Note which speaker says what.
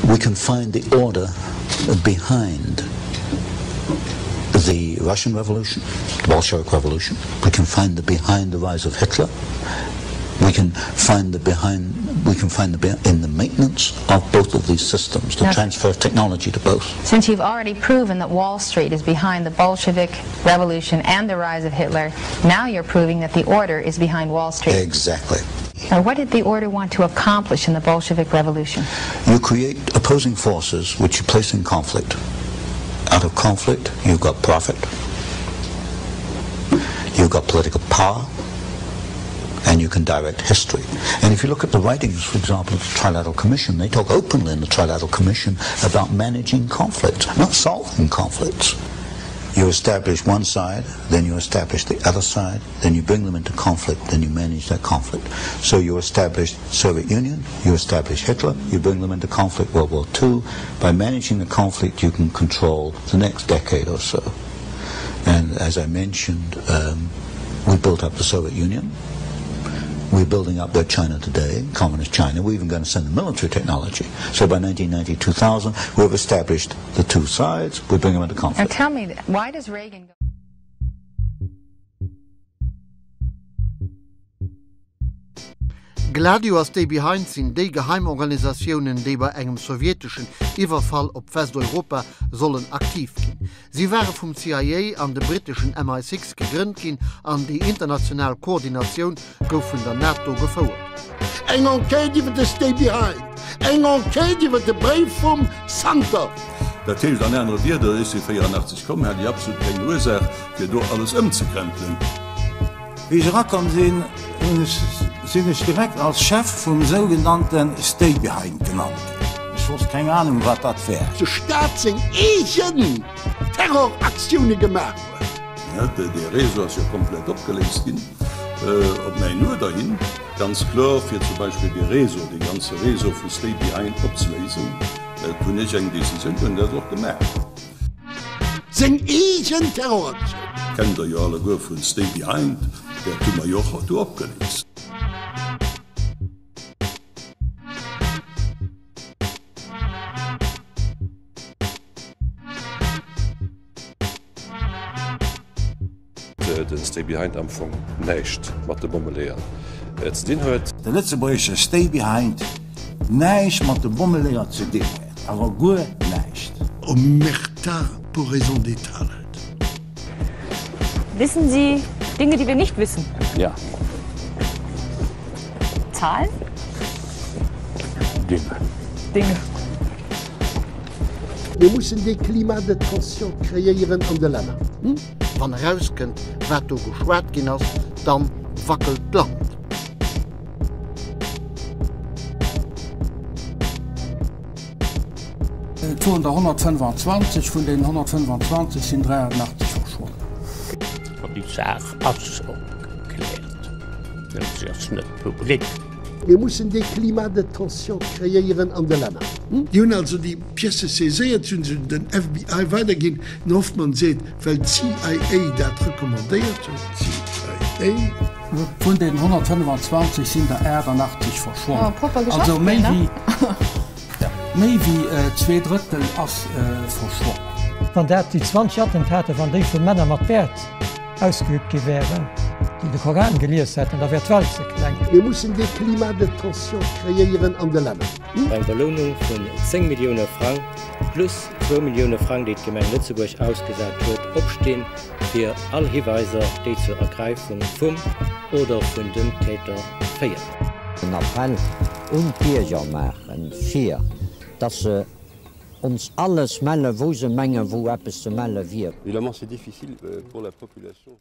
Speaker 1: We can find the order behind the Russian Revolution, the Bolshevik Revolution. We can find the behind the rise of Hitler. We can find the behind we can find the in the maintenance of both of these systems, the now, transfer of technology to both.
Speaker 2: Since you've already proven that Wall Street is behind the Bolshevik Revolution and the rise of Hitler, now you're proving that the order is behind Wall Street.
Speaker 1: Exactly.
Speaker 2: Now, what did the order want to accomplish in the Bolshevik Revolution?
Speaker 1: You create opposing forces which you place in conflict. Out of conflict, you've got profit. You've got political power and you can direct history. And if you look at the writings, for example, of the Trilateral Commission, they talk openly in the Trilateral Commission about managing conflicts, not solving conflicts. You establish one side, then you establish the other side, then you bring them into conflict, then you manage that conflict. So you establish Soviet Union, you establish Hitler, you bring them into conflict, World War II. By managing the conflict, you can control the next decade or so. And as I mentioned, um, we built up the Soviet Union. We're building up their China today, communist China. We're even going to send the military technology. So by 1990, 2000, we've established the two sides. We bring them into conflict.
Speaker 2: Now tell me, why does Reagan go...
Speaker 3: Gladio a Stay Behind sinn déi Geheimorganisatiounen, déi bei engem sowjeteschen Iwwerfall op Westeuropa sollen aktiv ginn. Si ware vum CIA an dem britteschen MI6 gegrënnt ginn an déi international Koordinatioun gouf vun der NATO gefouert.
Speaker 4: Eng Enquête iwwer de Stay Behind, eng Enquête iwwer de Bréif vum Santer.
Speaker 5: Dat heescht an anere Wierder, ech si 84 komm, hat déi absolut keng Ursaach fir do alles ëmzekrempelen.
Speaker 6: Wéi ech erakomm sinn, hunn ech, sinn ech direkt als Chef vum sougenannte Stay Behind genannt ginn. Ech wosst keng Ahnung, wat dat wär.
Speaker 4: De Staat seng eegen Terroraktioune gemaach huet.
Speaker 5: Dee Réseau ass jo komplett opgeléist ginn, op mäin Uerder hin. Ganz kloer, fir zum Beispill dee Réseau, dee ganze Réseau vu Stay Behind opzeléisen, hunn ech eng Décisioun geholl an dat och gemaach.
Speaker 4: Seng eegen Terroraktioun.
Speaker 5: Kennt der jo alleguer vun Stay Behind, dat hu mer jo och do opgeléist.
Speaker 7: Den Stay Behind am Fong näischt mat de Bommeleeër ze dinn huet.
Speaker 6: De lëtzebuergesche Stay Behind näischt mat de Bommeleeër ze dinn huet, awer guer näischt.
Speaker 4: Omerta pour raison d'état huet.
Speaker 8: Wissen Sie Dinge, die wir nicht wissen?
Speaker 9: Ja.
Speaker 8: Zahlen?
Speaker 9: Dinge.
Speaker 8: Dinge.
Speaker 4: Mir mussen dee Climat de tension kreéieren an de Länner.
Speaker 3: Wann erauskënnt, wat do geschwat ginn ass, dann wackelt d'Land.
Speaker 10: Et woren der 125, vun deenen 125 sinn 83 verschwonnen.
Speaker 11: An déi Saach ass opgekläert, nëmmen se ass net public.
Speaker 4: Mir mussen dee Climat de tension kreéieren an de Länner. Déi hunn also déi Pièces saiséiert, si hunn se un den FBI weiderginn. Den Hoffmann seet, well d'CIA dat recommandéiert huet, d'CIA.
Speaker 10: Vun deenen 125 sinn der 88 verschwonn. Also méi wéi, méi wéi zweedrëttel ass verschwonn.
Speaker 12: Wann dat déi 20 Attentater, wann déi vu Männer mat Bäert ausgeübt gi wären, déi de Koran gelies hätten, da wär d'Welt ze kleng.
Speaker 4: Mir mussen dee Climat de tension kreéieren an de Länner.
Speaker 13: Eng Belounung vun 10 Millioune Frang plus zwou Millioune Frang, déi d'Gemeng Lëtzebuerg ausgesat huet, opstinn, fir all Hiweiser, déi zur Ergräifung vum oder vun den Täter féiert.
Speaker 14: En Appell un d'Bierger maachen, fir dass se ons alles mellen, wou se mengen, wou eppes ze melle wier.
Speaker 7: Évidemment, c'est difficile pour la population.